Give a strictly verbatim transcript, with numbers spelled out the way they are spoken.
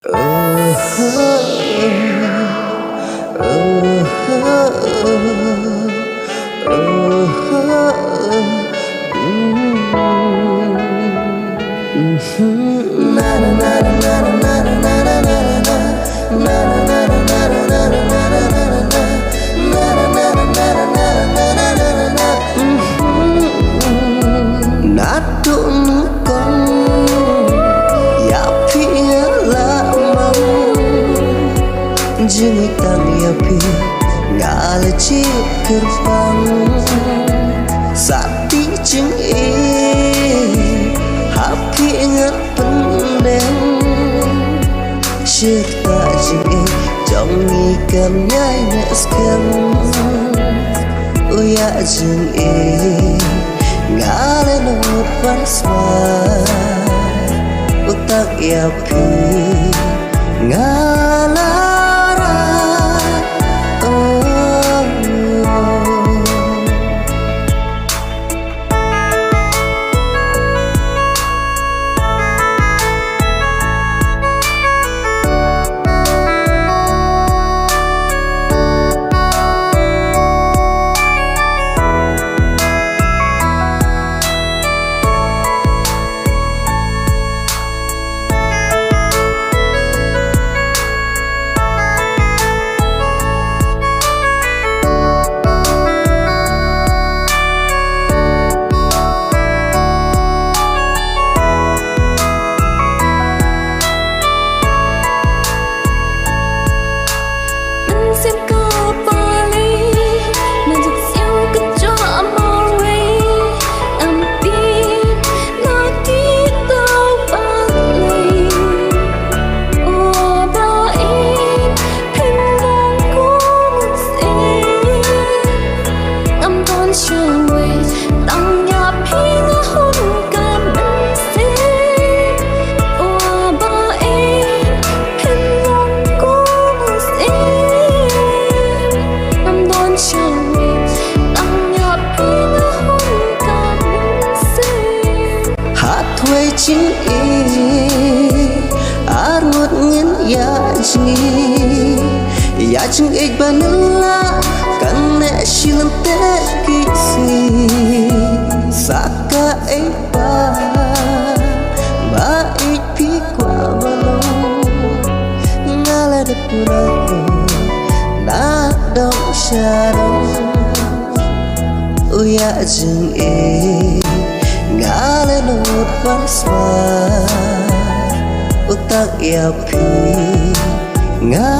Naduh nyngkong ïa phi nga la mang, jingtang ïa phi nga la jied kyrpang. Sa tih jingïeit ha phi nga pyndem, shirta jingïeit jong ngi kan ïai neh skhem. U ïa jingïeit nga la nud ban sma, u tang ïa phi nga la rai. Oh. Hathawei jingïeit ar ngut ngin ïa jngi, ïa jingïeit ba ngin lah kan neh shi lynter ki sngi. Sa kaei ba, ba ïeit phi kwah ban long, nga la dep pura na dong sha dong. U ïa jingïeit nga la nud ban sma, u tang ïa phi nga